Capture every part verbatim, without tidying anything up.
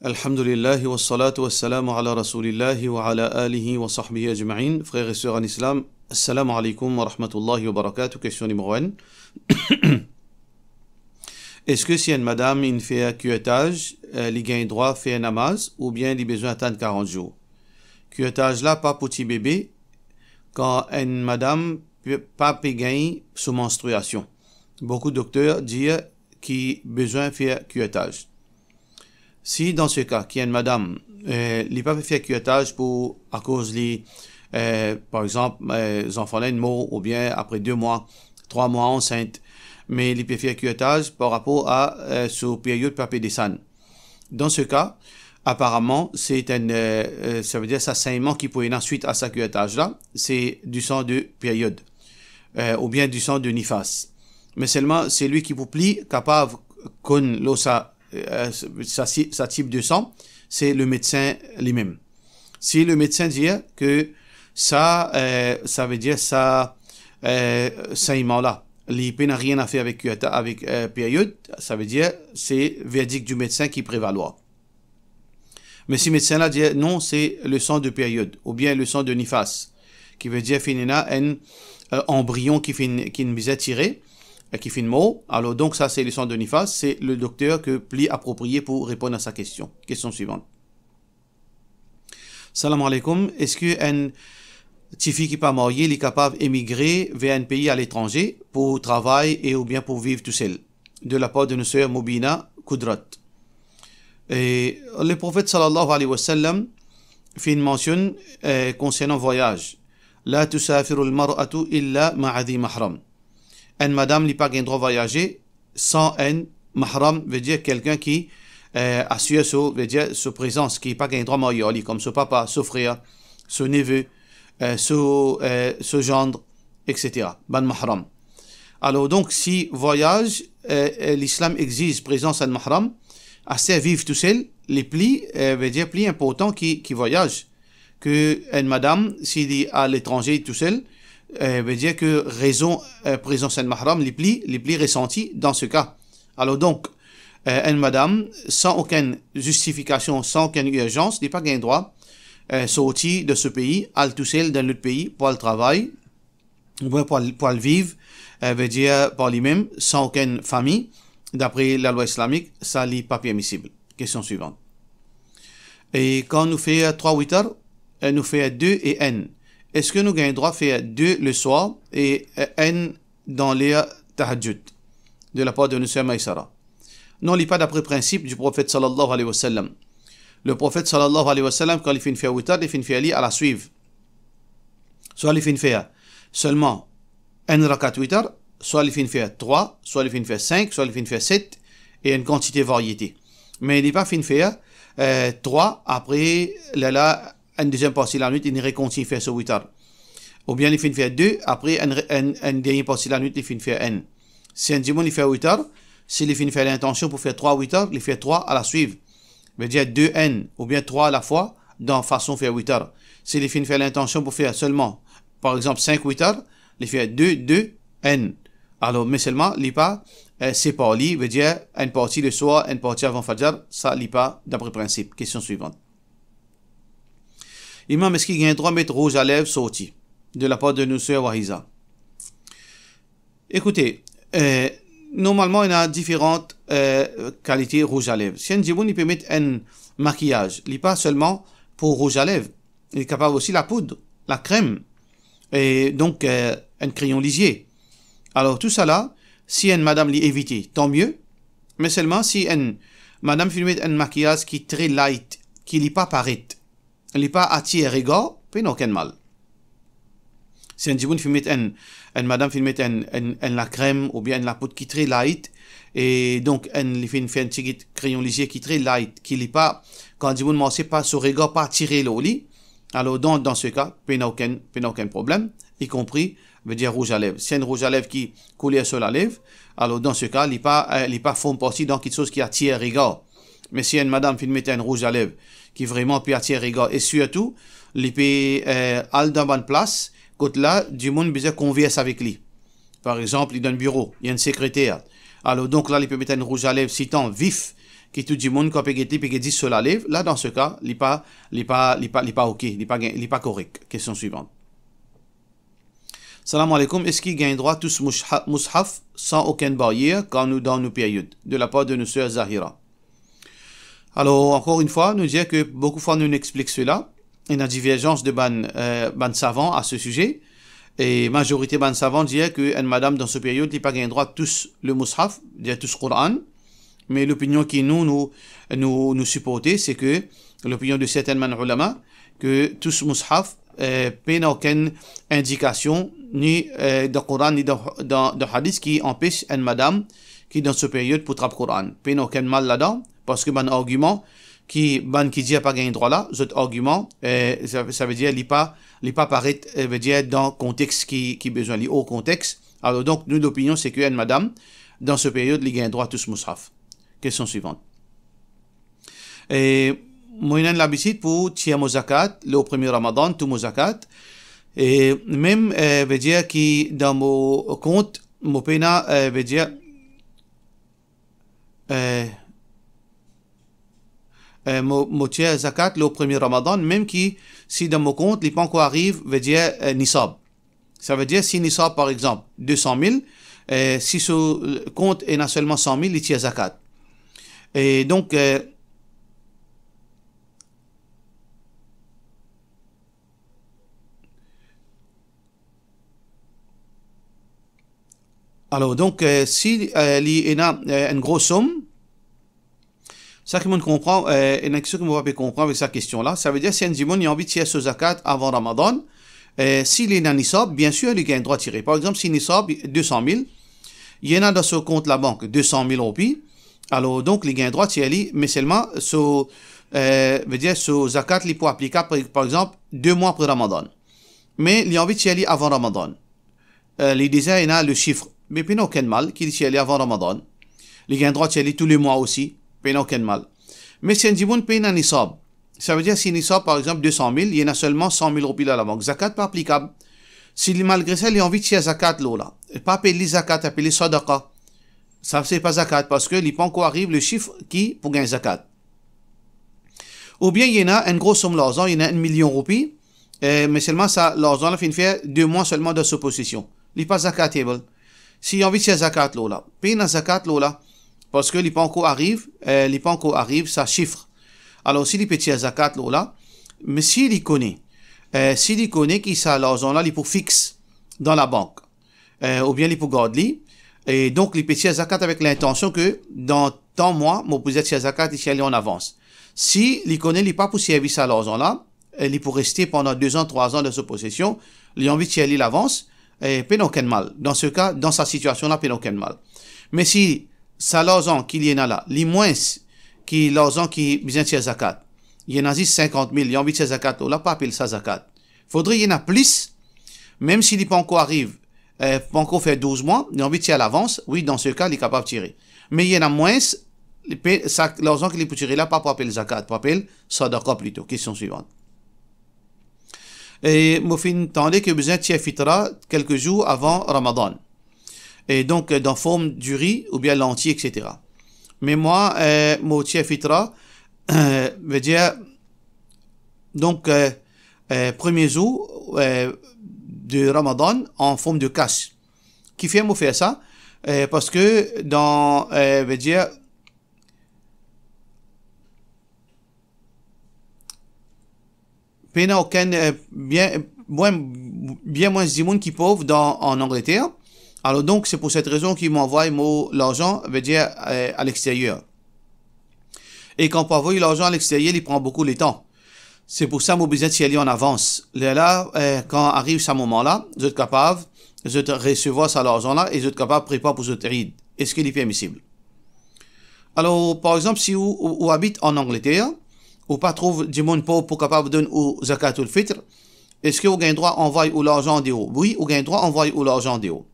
Alhamdulillah, wassalatu wassalamu ala Rasulillahi wa ala alihi wa sahbihi ajma'in. Frères et sœurs en islam, assalamu alaikum wa rahmatullahi wa barakatuh. Question numéro un. Eski si enn madam inn fer kirtaz, eh, li gagn drwa fer namaz oubien li bizin atann karant zour? Kirtaz la pa pou ti bebe, kan enn madam pe, pa pe gagn so manstriasion. Boukou dokter dir ki bizin fer kirtaz. Si dan se ka ki enn madam, eh, li pa pe fer kirtaz pou, akoz li, eh, par exanp, eh, zanfan la inn mor, oubien apre de mwa, trwa mwa ansint, me li pe fer kirtaz par rapor a, eh, so period pa pe desann. Dan se ka, aparaman, se enn, eh, eh, savedir sa segnman ki pou ena swit a sa kirtaz la, se du sang de période, eh, oubien du sang de nifas. Me selman, selwi ki pou pli kapav konn lor sa, eh, sa, sa tip de sang, se le medsin limem. Si le medsin dir ke sa, eh, savedir sa, eh, segnman la, li pena rien a fer avek kirta-, avek, eh, period, savedir se verdik du medsin ki prevalwar. Me si medsin la dir non, se le sang de période oubien le sang de nifas, ki vedir finn ena enn, eh, anbriyon ki finn, ki finn bizin tire, eh, ki finn mor, alor donk sa se le sang de nifas, se le dokter ki pli apropriye pou reponn a sa kestion. Kestion swivan. Salam alaikum. Eski enn tifi ki pa marye, li kapav emigre ver enn pei aletranze pou travay e oubien pou viv tousel? De la par de nou ser Mobina Koudrat. E le Profet sallallahu alayhi wa sallam finn mansionn, eh, konsernan vwayaz, "La tusafiru al-mar'atu illa ma'a dhi mahram." Enn madam, li pa gagn drwa vwayaze san enn mahram, vedir kelkenn ki, eh, asir so, vedir so prezans, ki pa gagn drwa marye ar li, kom so papa, so frer, so neve, eh, so, eh, so zann, et cetera. Bann mahram. Alor donk, si vwayaz, eh, eh, Lislam exiz prezans enn mahram, aster viv tousel, li pli, eh, vedir pli inportan ki, ki vwayaz. Ke enn madam, si li aletranze tousel, eh, vedir ke rezon, eh, prezans enn mahram, li pli, li pli resanti dan se ka. Alor donk, eh, enn madam, san okenn zistifikasion, san okenn irzans, li pa gagn drwa, eh, sorti de so pei, al tousel dan lot pei pou al travay, oubien pou al, pou al viv, eh, vedir par limem, san okenn fami, dapre lalwa islamik, sa li pa permisib. Kestion swivan. E kan nou fer trwa witar, eh, nou fer de e enn. Eski nou gagn drwa fer de le swar e, eh, enn dan ler tahajjud? De la par de nou ser Maisara. Non, li pa dapre prinsip du Profet sallallahu alayhi wa sallam. Le Profet sallallahu alayhi wa sallam, kan li finn fer witar, li finn fer li alaswiv. Swa li finn fer selman enn rakat witar, swa li finn fer trwa, swa li finn fer sink, swa li finn fer set, e enn kantite variete. Me li pa finn fer, eh, trwa, apre, lerla, enn deziem parti lanwit, li rekontign fer so witar. Oubien li finn fer de, apre enn re-, enn, enn dernie parti lanwit, li finn fer enn. Si enn dimoun li fer witar, si li finn fer lintansion pou fer trwa witar, li fer trwa alaswiv. Vedir de enn, oubien trwa alafwa, dan fason fer witar. Si li finn fer lintansion pou fer selman, par exanp, sink witar, li fer de, de, enn. Alor, me selman, li pa, eh, separ li, vedir enn parti le swar, enn parti avan fajar, sa li pa dapre prinsip. Kestion swivan. Imam, eski gagn drwa met rouz a lev sorti? De la par de nou ser Wahiza. Ekoute, eh, normalman, ena diferan, eh, kalite rouz a lev. Si enn dimoun, li pe met enn makiyaz, li pa selman pou rouz a lev, li kapav osi lapoud, lakrem, e donk, eh, enn kreyon lizie. Alor, tousala, si enn madam li evite, tanmie, me selman si enn madam finn met enn makiyaz ki tre light, ki li pa paret, li pa atir regar, pena okenn mal. Si enn dimoun finn met enn, enn madam finn met enn, enn, enn lakrem oubien enn lapoud ki tre light, e donk enn, li finn fer enn tigit kreyon lizie ki tre light, ki li pa, kan dimoun marse pa, so regar pa atire lor li, alor dan, dan se ka, pena okenn, pena okenn problem, ikonpri, vedir rouz a lev. Si enn rouz a lev ki kouler so lalev, alor dan se ka, li pa, eh, li pa form parti dan kiksoz ki atir regar. Me si enn madam finn met enn rouz a lev ki vreman pe atir regar, e sirtou, li pe, eh, al dan bann plas kot la dimoun bizin konvers avek li. Par exanp, li dan biro, li enn sekreter. Alor, donk la, li pe met enn rouz a lev sitan vif, ki tou dimoun kan pe get li, pe get zis so lalev, la, dan se ka, li pa, li pa, li pa, li pa oke, li pa gagn, li pa korek. Kestion swivan. Salam aleykoum, eski gagn drwa tous mousha-, moushaf san okenn baryer kan nou dan nou period, de lapar de nou ser Zahira? Alor, ankor enn fwa, nou dir ke boukou fwa nou explik sela, ena diverzans de bann, eh, bann savan a se size, e mazorite bann savan dir ke enn madam dan so period, li pa gagn drwa tous le moushaf, dir tous Koran, me lopinion ki nou, nou, nou, nou siporte, se ke lopinion de sertenn bann oulama, ke tous moushaf, eh, pena okenn indikasion, ni, eh, dan Koran, ni dan, dan, dan hadis ki anpes enn madam ki dan so period pou trap Koran. Pena okenn mal ladan, parski bann argiman ki, bann ki dir pa gagn drwa la, zot argiman, eh, sa, savedir li pa, li pa paret, eh, vedir dan kontex ki, ki bizin, li or kontex. Alor donk, nou lopinion se ke enn madam, dan so period, li gagn drwa tous moushaf. Kestion swivan. E mo ena labitid pou tir mo zakat lor premie Ramadan, tou mo zakat. E mem, eh, vedir ki dan mo kont, mo pena, eh, vedir, eh, eh, mo, mo tir zakat lor premie Ramadan, mem ki si dan mo kont, li pa ankor ariv, vedir, eh, nisab. Savedir, si nisab, par exanp, de san mil, eh, si so kont ena selman san mil, li tir zakat. E donk, eh, alor, donk, eh, si, eh, li ena, eh, enn gro som, Sa ki mo'nn konpran, eh, ena kiksoz ki mo pa pe konpran avek sa kestion la. Savedir, si enn dimoun, li anvi tir so zakat avan Ramadan, eh, si li ena nisab, biensir, li gagn drwa tire. Par exanp, si nisab, de san mil, li ena dan so kont labank de san mil roupi, alor, donk, li gagn drwa tir li, me selman, so, eh, vedir, so zakat, li pou aplikab, par, par exanp, de mwa apre Ramadan. Me li anvi tir li avan Ramadan. Eh, li deza ena le sif, me pena okenn mal ki li tir li avan Ramadan. Li gagn drwa tir li tou le mwa osi, pena okenn mal. Me si enn dimoun pena nisab, savedir si nisab, par exanp, de san mil, li ena selman san mil roupi dan labank, zakat pa aplikab. Si li, malgre sa, li anvi tir zakat lor la, pa apel li zakat, apel li sadaqa. Sa, se pa zakat, parski li pa ankor ariv le sif ki pou gagn zakat. Oubien, li ena enn gro som larzan, li ena enn milion roupi, eh, me selman sa larzan la finn fer de mwa selman dan so posesion. Li pa zakatable. Si li anvi tir zakat lor la, pena zakat lor la, parski li pa ankor ariv, eh, li pa ankor ariv sa sif. Alor, si li pe tir zakat lor la, me si li kone, eh, si li kone ki sa larzan la, li pou fix dan labank, eh, oubien li pou gard li, e donk li pe tir zakat avek lintansion ke dan tan mwa, mo pou tir zakat, li tir li an avans. Si li kone li pa pou servi sa larzan la, e li pou reste pandan de zan, trwa zan dan so posesion, li anvi tir li lavans, e pena okenn mal. Dan se ka, dan sa sitiasion la, pena okenn mal. Me si sa larzan ki li ena la, li mwins ki larzan ki bizin tir zakat, li ena zis sinkant mil, li anvi tir zakat lor la, pa apel sa zakat. Fodre li ena plis, mem si li pa ankor ariv, eh, pa ankor fer douz mwa, li anvi tir lavans, wi, dan se ka, li kapav tire. Me li ena mwins, li pe, sa larzan ki li pou tire la, pa pou apel zakat, pou apel sadaqa plito. Kestion swivan. E mo finn tande ki bizin tir fitra kelke zour avan Ramadan. E donk, eh, dan form diri oubien lanti, et cetera. Me mwa, eh, mo tir fitra, eh, vedir, donk, eh, eh, premie zour, eh, de Ramadan an form de kas. Kifer mo fer sa? Eh, parski dan, eh, vedir, pena okenn, eh, bien, bien, bien mwins dimoun ki pov dan, an Angleter. Alor donk, se pou set rezon ki mo anvway mo larzan, vedir, eh, a lexteryer. E kan pou anvoy larzan a lexteryer, li pran boukou letan. Se pou sa mo bizin tir li an avans. Lerla, eh, kan ariv sa moman la, zot kapav, zot resevwar sa larzan la e zot kapav prepar pou zot Eid. Eski li permisib? Alor, par exanp, si ou, ou, ou abit an Angleter, ou pa trouv dimoun pov pou kapav donn ou zakatul fitr, eski ou gagn drwa anvway ou larzan deor? Wi, ou gagn drwa anvway ou larzan deor.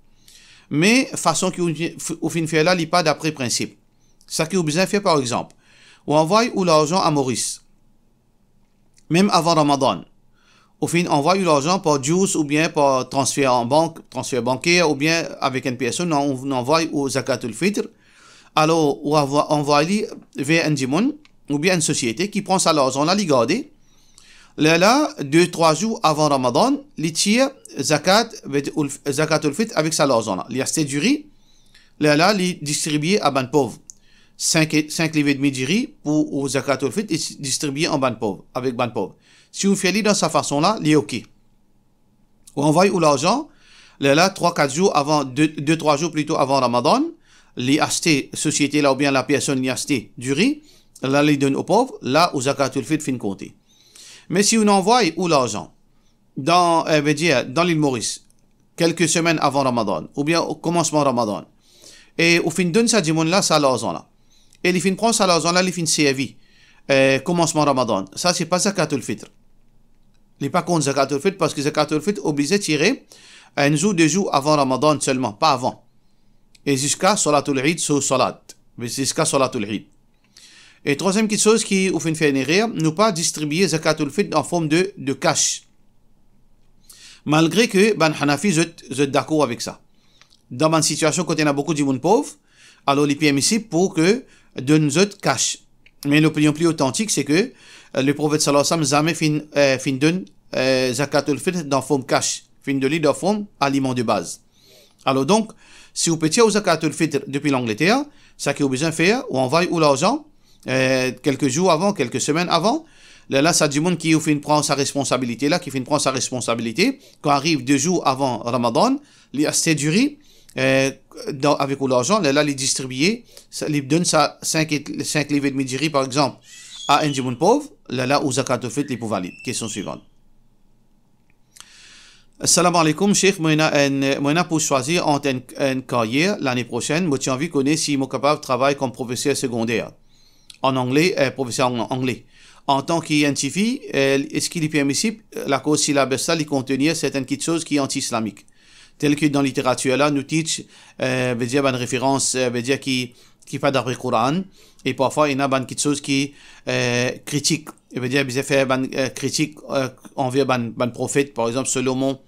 Me fason ki ou, ou finn fer la, li pa dapre prinsip. Sa ki ou bizin fer, par exanp, ou anvway ou larzan a Moris, mem avan Ramadan. Ou finn anvway ou larzan par Juice oubien par transfer an bank, transfer banker, oubien avek enn personn, ou, ou anvway ou zakatul fitr. Alor, ou anvwa-, anvway li ver enn dimoun, oubien enn sosiete ki pran sa larzan la, li garde. Lerla, de, trwa zour avan Ramadan, li tir zakat, ve-, oul-, zakatul fitr avek sa larzan la. Li aste diri, lerla, li distribie a bann pov. Sink e, sink liv edmi diri pou ou zakatul fitr, li distribie a bann pov, avek bann pov. Si ou fer li dan sa fason la, li oke. Ou anvway ou larzan, lerla, trwa, kat zour avan, de, de, trwa zour plito avan Ramadan, li aste, sosiete la oubien lapersonn li aste diri, la li donn o pov, la ou zakatul fitr finn konte. Me si ou anvway ou larzan dan, eh, vedir, dan Lil Moris, kelke semenn avan Ramadan, oubien o komansman Ramadan, e ou finn donn sa dimoun la sa larzan la, e li finn pran sa larzan la, li finn servi, eh, komansman Ramadan, sa se pa zakatul fitr. Li pa kont zakatul fitr, parski zakatul fitr oblize tire enn zour, de zour avan Ramadan selman, pa avan. E ziska salatul Eid, so salat, ziska salatul Eid. E trwaziem kiksoz ki ou finn fer enn erer, nou pa distribie zakatul fitr an form de, de cash. Malgre ke bann Hanafi, zot, zot dakor avek sa. Dan bann sitiasion kot ena boukou dimoun pov, alor li permisib pou ke donn zot cash. Me lopinion pli otantik, se ke, eh, Leprofet, sallallahu alayhi wa sallam, zame finn, eh, finn donn, eh, zakatul fitr dan form cash, finn donn li dan form aliman de baz. Alor donk, si ou pe tir ou zakatul fitr depi Langleter, seki ou bizin fer, ou anvway ou larzan, eh, kelke zour avan, kelke semenn avan, lerla sa dimoun ki ou finn pran sa responsabilite la, ki finn pran sa responsabilite, kan ariv de zour avan Ramadan, li aste diri, eh, dan, avek ou larzan, lerla li distribie, sa, li donn sa sink e, sink liv edmi diri, par exanp, a enn dimoun pov, lerla ou zakatul fitr li pou valid. Kestion swivan. Salam aleykoum, Sheikh, mo ena enn, mo ena pou swazir ant enn, enn karyer lane prosenn. Mo ti anvi kone si mo kapav travay kom profeser segonder an angle, eh, profeser an angle. Antan ki enn tifi, eh, eski li permisib, eh, lakoz silabas la li kontenir sertenn kiksoz ki anti-islamik? Tel ki dan literatir la, nou teach, eh, vedir bann referans, eh, vedir ki, ki pa dapre Koran, e parfwa ena bann kiksoz ki, eh, kritik. E vedir bizin fer bann, eh, kritik, eh, anver bann, bann profet, par exanp Solomon,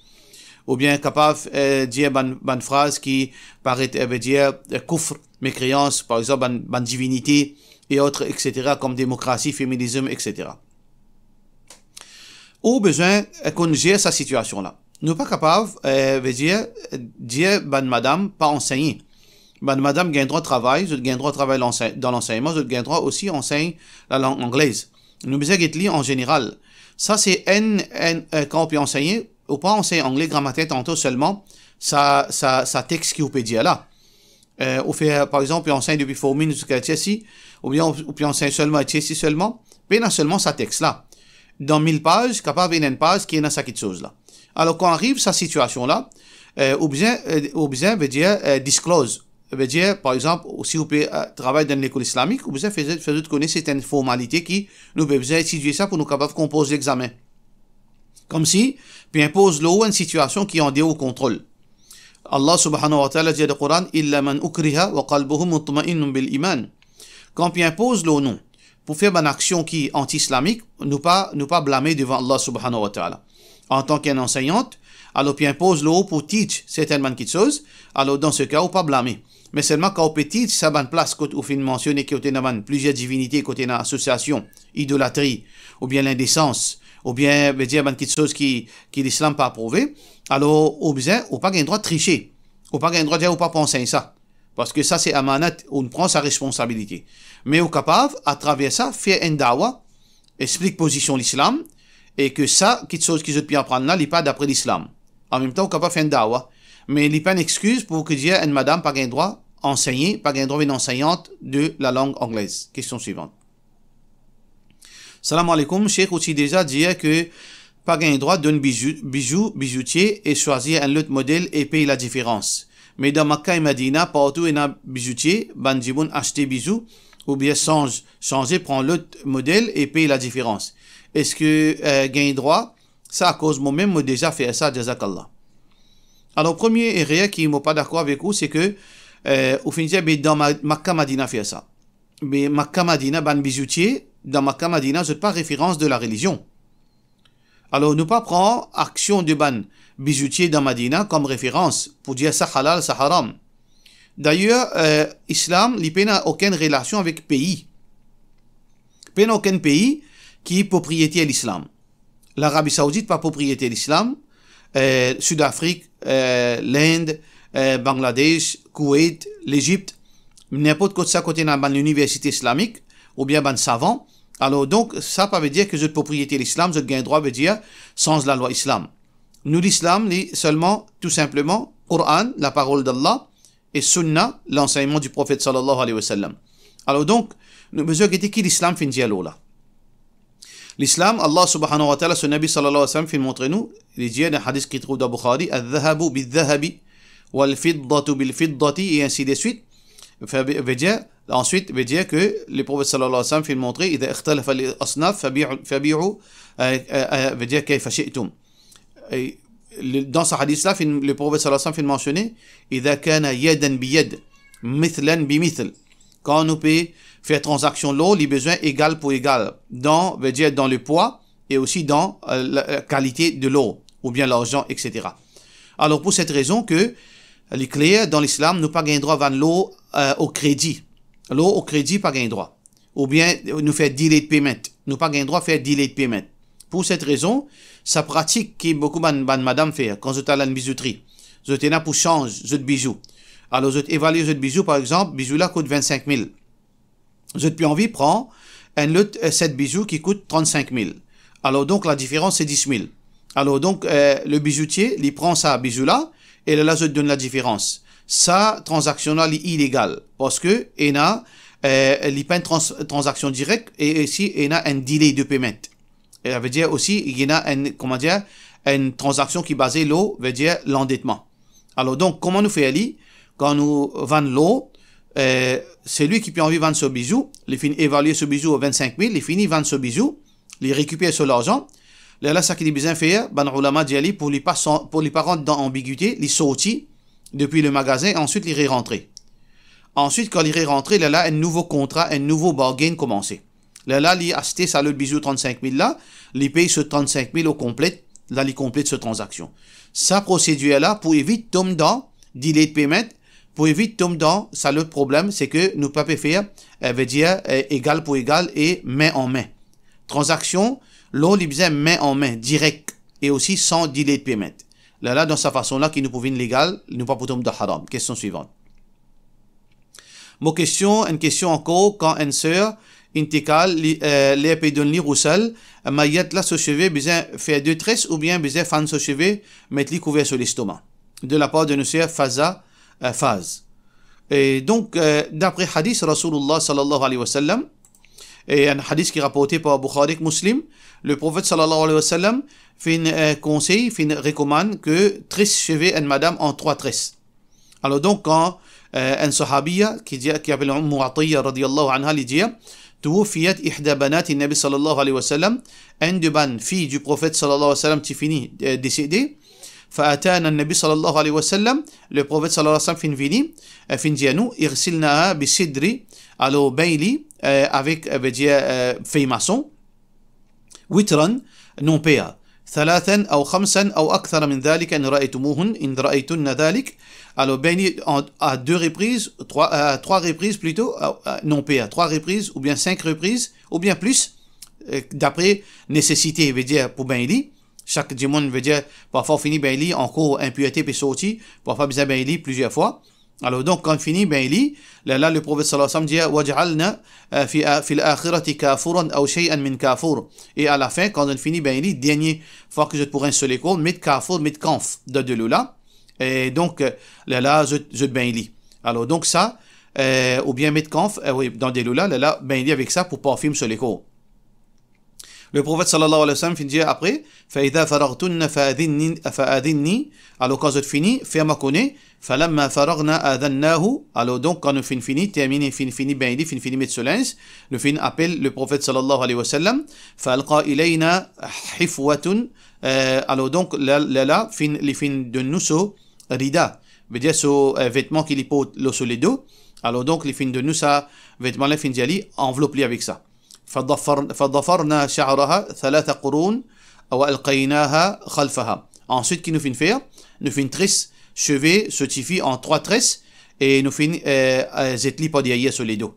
oubien kapav, eh, dir bann, bann fraz ki paret, eh, vedir, eh, koufr, mekreans, par exanp bann, bann divinite, e otre, et cetera, kom demokrasi, feminizm, et cetera. Ou bizin, eh, konn zer sa sitiasion la. Nou pa kapav, eh, vedir, dir bann madam pa ansegne. Bann madam gagn drwa travay, zot gagn drwa travay lanse-, dan lansegnman, zot gagn drwa osi ansegn lalang anglez. Nou bizin get li an zeneral. Sa se enn, enn, eh, kan ou pe ansegne, ou pa ansegn angle gramater tanto selman, sa, sa, sa text ki ou pe dir la. Eh, ou fer, par exanp, ou ansegn depi Four Minae ziska H S C, oubien ou, ou pe ansegn selman H S C selman, pena selman sa text la. Dan mil paz, kapav ena enn paz ki ena sa kiksoz la. Alor, kan ariv sa sitiasion la, eh, ou bizin, eh, ou bizin, vedir, eh, disclose. Vedir, par exanp, si ou pe, eh, travay dan lekol islamik, ou bizin fer, fer zot kone sertenn formalite ki nou pe bizin etidie sa pou nou kapav konpoz lexamen. Komsi, pe inpoz lor ou enn sitiasion ki andeor ou kontrol. Allah subhanahu wa ta'ala dir dan Koran, "Illa man ukriha wa qalbuhu mutma'innun bil iman." Kan pe inpoz lor nou pou fer bann aksion ki anti-islamik, nou pa, nou pa blame devan Allah subhanahu wa ta'ala. Antan ki enn ansegnant, alor pe inpoz lor ou pou teach sertenn bann kiksoz, alor dan se ka ou pa blame. Me selman kan ou pe teach sa bann plas kot ou finn mansione ki kot ena bann plizier divinite, kot ena asosiasion, idolatri, oubien lindesans, oubien, vedir, bann kiksoz ki, ki Lislam pa aprouve, alor ou bizin, ou pa gagn drwa trise. Ou pa gagn drwa dir ou pa pou ansegn sa. Parski sa se amanat, ou pran sa responsabilite. Me ou kapav, atraver sa, fer enn dawa, explik pozision Lislam, e ki sa, kiksoz ki zot pe aprann la, li pa dapre Lislam. Anmemtan, ou kapav fer enn dawa. Me li pa enn exkiz pou ki dir enn madam pa gagn drwa ansegne, pa gagn drwa vinn ansegnant de lalang anglez. Kestion swivan. Salam aleykoum, Sheikh, ou ti deza dir ki pa gagn drwa donn bizou, bizou, bizoutie e swazir enn lot model e pey ladiferans. Me dan Makka e Madina, partou ena bizoutie, bann dimoun aste bizou, oubien sanz, sanze pran lot model e pey ladiferans. Eski, eh, gagn drwa sa? Akoz momem mo deza fer sa, jazakallah. Alor, premie erer ki mo pa dakor avek ou, se ki, eh, ou finn dir, be dan Ma-, Makka, Madina fer sa. Me Makka, Madina, bann bizoutie dan Makka, Madina, zot pa referans de larelizion. Alor, nou pa pran aksion de bann bizoutie dan Madina kom referans pou dir sa halal, sa haram. Dayer, eh, Islam, li pena okenn relasion avek pei. Pena okenn pei ki propriyeter Lislam. Larabi Saoudit pa propriyeter Lislam, eh, Sud Afrik, eh, Lind, eh, Bangladesh, Koweit, Lezipt, ninport kot sa kot ena bann liniversite islamik oubien bann savan. Alor, donk, sa pa vedir ki zot propriyeter Lislam, zot gagn drwa, vedir, sanz lalwa Islam. Nou, Lislam, li selman, tou sinpleman, Koran, laparol d'Allah, e Sunna, lansegnman di Profet sallallahu alayhi wa sallam. Alor, donk, nou bizin gete ki Lislam finn dir lor la. Lislam, Allah subhanahu wa ta'ala, so Nabi sallallahu alayhi wa sallam finn montre nou, li dir dan hadis ki trouv dan Bukhari, "Adh-dhahabu bidh-dhahabi, wal-fiddatu bil-fiddati", e ainsi de suite. Fer, ve-, vedir, answit, vedir ki le Profet sallallahu alayhi wa sallam finn montre, "Idha ikhtalafa al-asnaf, fabi'u, fabi'u, eh, eh, eh, vedir, kayfa shi'tum." E le, dan sa hadis la, finn, le Profet sallallahu alayhi wa sallam finn mansione, "Idha kana yadan bi yad, mithlan bi mithl." Kan nou pe fer tranzaksion lor, li bizin egal pou egal, dan, vedir dan lepwa, e osi dan, eh, la, la kalite de lor, oubien larzan, et cetera. Alor, pou set rezon ki li kler, dan Lislam, nou pa gagn drwa vann lor, eh, o kredi. Lor o kredi, pa gagn drwa. Oubien nou fer delayed payment. Nou pa gagn drwa fer delayed payment. Pou set rezon, sa pratik ki boukou bann, bann madam fer, kan zot al enn bizoutri, zot ena pou sanz zot bizou. Alor, zot evalie zot bizou, par exanp, bizou la kout vinn-sink mil. Zot pe anvi pran enn lot, eh, set bizou ki kout trant-sink mil. Alor, donk, ladiferans, se dis mil. Alor, donk, eh, le bizoutie, li pran sa bizou la, e lerla zot donn ladiferans. Sa tranzaksion la, li ilegal, parski ena, eh, li pa enn trans-, tranzaksion direk, e osi ena enn delay de payment. E savedir osi, ena enn, kouma dir, enn tranzaksion ki baze lor, vedir, landetman. Alor, donk, kouma nou fer li? Kan nou vann lor, eh, selwi ki pe anvi vann so bizou, li finn evalie so bizou a vinn-sink mil, li fini vann so bizou, li rekiper so larzan. Lerla, seki li bizin fer, bann oulama dir li, pou li pa san-, pou li pa rant dan anbigite, li sorti depi le magazin, answit li rerantre. Answit, kan li rerantre, lerla enn nouvo kontra, enn nouvo bargain koumanse. Lerla, li aste sa lot bizou trant-sink mil la, li pey so trant-sink mil o konplet, la li konplet so tranzaksion. Sa prosedir la, pou evit tom dan delayed payment, pou evit tom dan sa lot problem, seki nou pa pe fer, eh, vedir, eh, egal pou egal e min an min. Tranzaksion, lor li bizin min an min, direk, e osi san delayed payment. Lerla, dan sa fason la ki nou pou vinn legal, nou pa pou tom dan haram. Kestion swivan. Mo kestion, enn kestion ankor, kan enn ser intekal, li, eh, ler pe donn li rousel, mayet la so seve bizin fer de tres oubien bizin fann so seve, met li kouver so lestoma? De lapar de nou ser Faza, eh, Faz. E donk, eh, dapre hadis Rasoulillah sallallahu alayhi wa sallam, e enn hadis ki raporte par Bukhari ek Muslim, le Profet sallallahu alayhi wa sallam finn, eh, konsey, finn rekomann ki tres seve enn madam an trwa tres. Alor donk, kan, eh, enn sahabiya ki dir, ki apel Umm Atiyya radiyallahu anha, li dir, "Tuwufiyat ihda banati Nabi sallallahu alayhi wa sallam", enn de bann fiy di Profet sallallahu alayhi wa sallam ti fini, eh, desede. Fa atana Nabi sallallahu alayhi wa sallam, le Profet sallallahu alayhi wa sallam finn vini, eh, finn dir nou, "Ighsilnaha bisidri", alor bengn li, eh, avek, eh, vedir, eh, fey mason. Witran, non per. Thalathan aw khamsan aw akthara min dhalik in ra'aytumuhun, in ra'aytunna dhalik. Alor, bengn li an, a de repriz, trwa, a trwa repriz plito, a, a, non per, trwa repriz, oubien sink repriz, oubien plis, eh, dapre nesesite, vedir pou bengn li. Sak dimoun, vedir, parfwa ou fini bengn li, ankor inpirte pe sorti, parfwa bizin bengn li plizier fwa. Alor donk, kan fini bengn li, lerla le Profet sallallahu alayhi wa sallam dir, "Waj'alna, eh, fi a-, fil akhirati kafuran aw shay'an min kafur." E alafin, kan zot fini bengn li, dernie fwa ki zot pou rins so lekor, met kafur, met kanf dan delo la. E donk, eh, lerla zot, zot bengn li. Alor donk sa, eh, oubien met kanf, eh, wi, dan delo la, lerla bengn li avek sa pou parfim so lekor. Le Profet sallallahu alayhi wa sallam finn dir apre, "Fa idha faraghtunna fa adhinni, fa adhinni." Alor kan zot fini, fer mwa kone. "Falamma faraghna adhannahu." Alor donk, kan nou finn fini, termine, finn fini bengn li, finn fini met so linz, nou finn apel le Profet sallallahu alayhi wa sallam. "Fa alqa ilayna hifwatun." Eh, alor donk, la, la, la, finn, li finn donn nou so rida. Vedir so, eh, vetman ki li port lor so ledo. Alor donk, li finn donn nou sa vetman la, finn dir li, anvlop li avek sa. Fadafar-, fadafarna sha'raha thalatha qurun wa alqaynaha khalfaha. Answit, ki nou finn fer? Nou finn tres seve so tifi an trwa tres, e nou finn, eh, eh, zet li par deryer so ledo.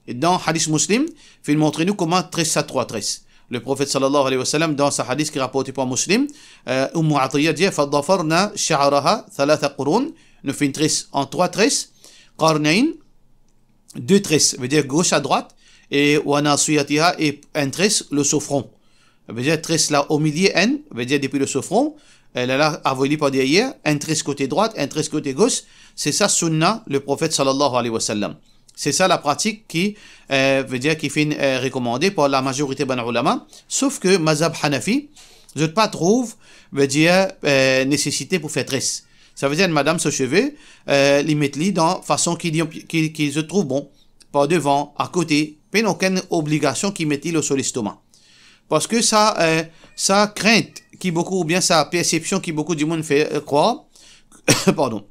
E dan hadis Muslim, finn montre nou kouma tres sa trwa tres. Le Profet sallallahu alayhi wa sallam, dan sa hadis ki raporte par Muslim, eh, Umm Atiyya dir, "Fa dafarna sha'raha thalatha qurun", nou finn tres an trwa tres, qarnayn, de tres, vedir gos a drwat, e wa nasiyatiha, e enn tres lor so fron. Vedir tres la omilie enn, vedir depi lor so fron, eh, lerla avoy li par deryer, enn tres kote drwat, enn tres kote gos, se sa sunna le Profet sallallahu alayhi wa sallam. Se sa lapratik ki, eh, vedir ki finn, eh, rekomande par lamazorite bann oulama, sof ke mazhab Hanafi, zot pa trouv, vedir, eh, nesesite pou fer tres. Savedir enn madam so seve, eh, li met li dan fason ki li, ki, ki zot trouv bon, par devan, akote, pena okenn obligasion ki met li lor so lestoma. Parski sa, eh, sa krint ki boukou, oubien sa persepsion ki boukou dimoun fer, eh, krwar, pardon,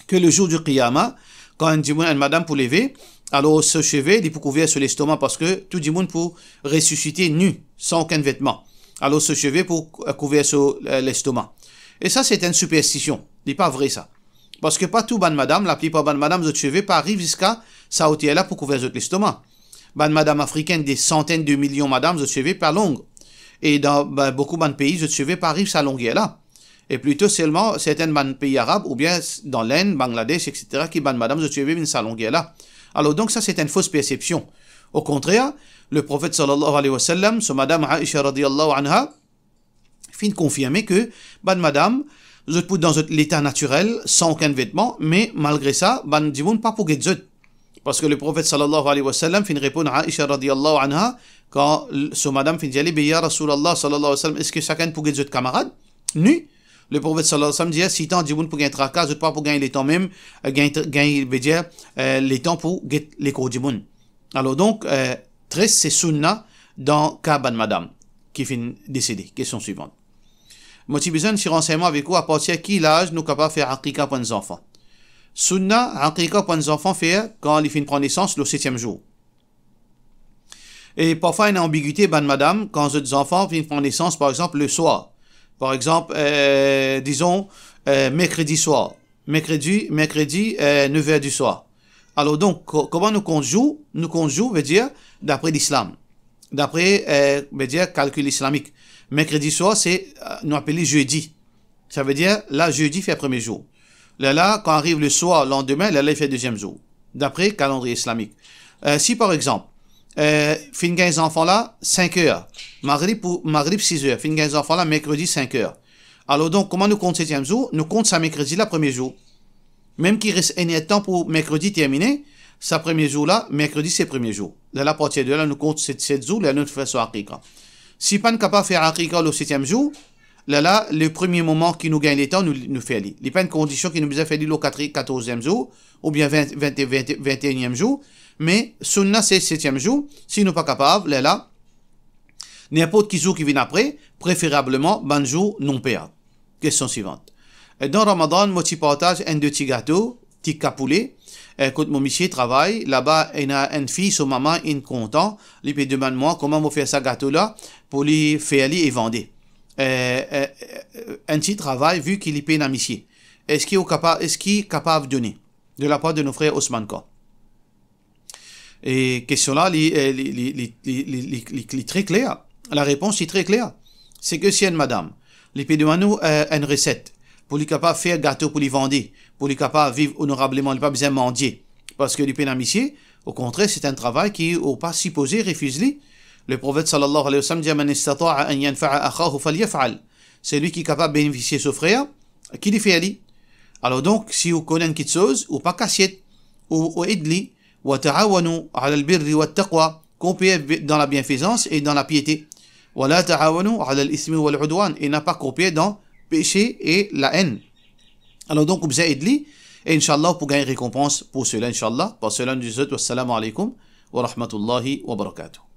ke le zour di Qiyama, kan enn dimoun, enn madam pou leve, alor so seve, li pou kouver so lestoma, parski tou dimoun pou resisite ni, san okenn vetman. Alor so seve pou, eh, kouver so, eh, lestoma. E sa, se enn siperstision. Li pa vre sa. Parski pa tou bann madam, laplipar bann madam, zot seve pa ariv ziska sa oter la pou kouver zot lestoma. Bann madam afrikenn, de santenn de milion madam, zot seve pa long. E dan, ba, boukou bann pei, zot seve pa ariv sa longer la. E plito selman sertenn bann pei arab, oubien s-, dan Lenn, Bangladesh, et cetera, ki bann madam zot seve vinn sa longer la. Alor donk, sa se enn fos persepsion. Okontrer, le Profet sallallahu alayhi wa sallam, so madam Aisha radiyallahu anha, finn konfirme ke bann madam, zot pou dan zot leta natirel, san okenn vetman, me malgre sa, bann dimoun pa pou get zot. Parski le Profet sallallahu alayhi wa sallam finn reponn Aisha radiyallahu anha, kan l-, so madam finn dir li, "Be ya Rasoulullah sallallahu alayhi wa sallam, eski sakenn pou get zot kamarad?" Ni. Le Profet sallallahu alayhi wa sallam dir, "Sitan dimoun pou gagn traka, zot pa pou gagn letan mem, eh, gagn tr-, gagn, vedir, eh, letan pou get lekor dimoun." Alor donk, eh, tres se sunna dan ka bann madam ki finn desede. Kestion swivan. Mo ti bizin enn ti ransegnman avek ou, apartir ki laz nou kapav fer aqiqa pou enn zanfan? Sunna, aqiqa pou enn zanfan fer kan li finn pran nesans, le setiem zour. E parfwa ena anbigite, bann madam, kan zot zanfan finn pran nesans, par exanp, le swar. Par exanp, eh, dizon, eh, merkredi swar. Merkredi, merkredi, eh, nev er di swar. Alor donk, ko-, kouma nou kont zour? Nou kont zour, vedir, dapre Lislam. Dapre, eh, vedir, kalkil islamik. Merkredi swar, se, eh, nou apel li zedi. Savedir, la, zedi fer premie zour. Lerla, kan ariv le swar, landime, lerla, li fer deziem zour. Dapre kalandriye islamik. Eh, si, par exanp, eh, finn gagn zanfan la, sink er, Magrib pou, Magrib siz er, finn gagn zanfan la, merkredi, sink er. Alor donk, kouma nou kont setiem zour? Nou kont sa merkredi la, premie zour. Mem ki res enn er tan pou merkredi termine, sa premie zour la, merkredi se premie zour. Lerla, apartir de la, nou kont set, set zour, lerla nou fer so aqiqa. Si pa'nn kapav fer aqiqa le setiem zour, lerla, le premie moman ki nou gagn letan, nou, nou fer li. Li pa enn kondision ki nou bizin fer li le katri-, katorziem zour, oubien vin, vin, vin, vin e iniem zour, me sunna se setiem zour, si nou pa kapav, lerla, ninport ki zour ki vinn apre, preferableman bann zour nonper. Kestion swivan. Dan Ramadan, mo ti partaz enn de ti gato, ti kapoule, eh, kot mo misie travay, laba ena enn fi, so mama inn kontan, li pe demann mwa kouma mo fer sa gato la pou li fer li e vande. Eh, eh, eh, enn ti travay, vi ki li pena misie. Eski ou kapa-, eski kapav done? De lapar de nou frer Osman Khan. E kestion la, li, eh, li, li tre kler. Larepons li tre kler. Se ke si enn madam, li pe demann ou, eh, enn reset pou li kapav fer gato pou li vande, pou li kapav viv onorableman, li pa bizin mandie, parski li pena misie, okontrer, se enn travay ki ou pa sipoze refiz li. Le Profet sallallahu alayhi wa sallam dir, "Man istata'a an yanfa'a akhahu falyaf'al." Selwi ki kapav benefisie so frer, ki li fer li. Alor donk, si ou konn enn kiksoz, ou pa kasiet, ou, ou ed li, "Wa ta'awanu 'alal birri wat taqwa", koper dan labienfezans e dan lapiete. "Wa la ta'awanu 'alal ithmi wal 'udwan", e napa koper dan pese e laenn. Alor donk, ou bizin ed li, e inshallah, ou pou gagn rekonpans pou sela, inshallah. Par sela, nou dir zot, wassalamu alaykum wa rahmatullahi wa barakatuh.